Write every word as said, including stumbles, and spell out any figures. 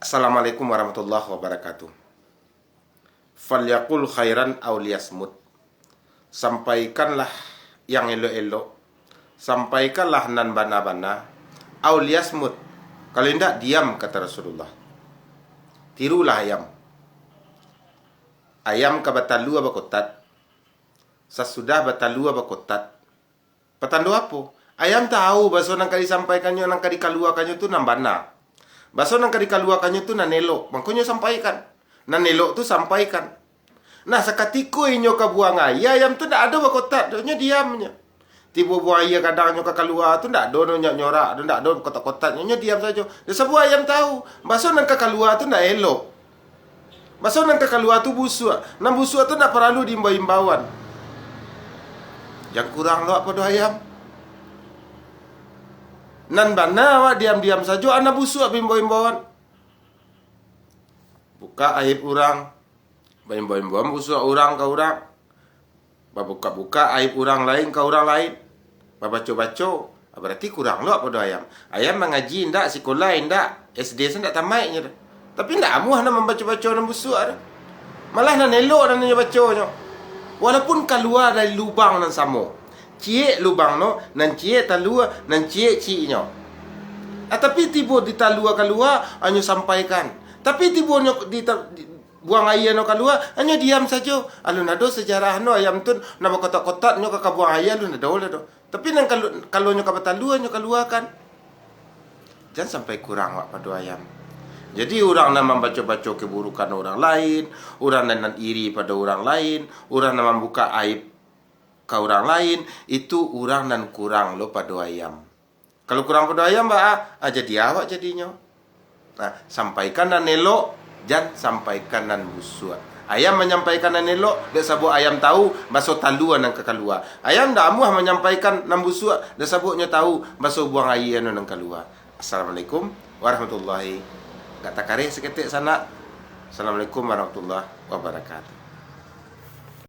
Assalamualaikum warahmatullahi wabarakatuh. Falyaqul khairan au liyasmut. Sampaikanlah yang elok-elok. Sampaikanlah nan bana-bana. Au liyasmut. Kalau indak, diam, kata Rasulullah. Tirulah ayam. Ayam ka batalua bakotat. Sasudah batalua bakotat, patando apo? Ayam tahu baso nan ka disampaikannyo, nan ka dikaluakannyo tu nan bana. Baso nan ka dikaluakannyo tu nan elok, mangkonyo sampaikan. Nan elok tu sampaikan. Nah, sakatiko inyo ka buang aia, ayam tu ndak ado bakotat doh, nyo diam nyo. Tibo buang aia, kadang nyo ka kalua tu ndak ado doh nyo-, nyorak doh, ndak ado kotak-kotak, nyo, nyo diam sajo. Dek sabab ayam tahu, baso nan ka kalua tu ndak elok. Baso nan ka kalua tu busuak. Nan busuak tu ndak paralu diimbau-imbauan. Jan kurang lo awak pado ayam. Nan bana awak diam-diam sajo, a nan busuak baimbau-imbauan. Bukak aib urang. Baimbau-imbauan busuak urang ka urang. Babukak-bukak aib urang lain ka urang lain. Babaco-baco, ah, barati kurang lo awak pado ayam. Ayam mangaji indak, sikolah indak, S D se indak tamaiknyo doh. Tapi indak amuah nan mambaco-baco nan busuak tu. Malah nan elok nan inyo baconyo. Walaupun kalua dari lubang nan samo. Ciek lubang no, nan ciek talua, nan ciek cieknyo. Ah, tapi tibo di talua kalua, anyo sampaikan. Tapi tibo nyo di ta-, di, buang aia no kalua, anyo diam sajo. Alun ado sejarah no ayam tu, nan bakotak-kotak nyo ka, ka buang aia, alun ado lah tu. Tapi nan kalu-, kalau nyo ka batalua, nyo kaluakan. Jan sampai kurang awak pado ayam. Jadi, urang nan mambaco-baco keburukan urang lain, urang nan, nan iri pado urang lain, urang nan mambuka aib ka urang lain, itu urang nan kurang lo pado ayam. Kalau kurang pado ayam, baa? Ah, jadi awak jadinyo. Nah, sampaikan nan elok, jan sampaikan nan busuak. Ayam manyampaikan nan elok, dek sabab ayam tahu, baso talua nan ka kalua. Ayam ndak amuah manyampaikan nan busuak, dek sabab nyo tahu, baso buang aia no nan kalua. Assalamualaikum warahmatullahi. Agak takareh saketek sanak. Assalamualaikum warahmatullahi wabarakatuh.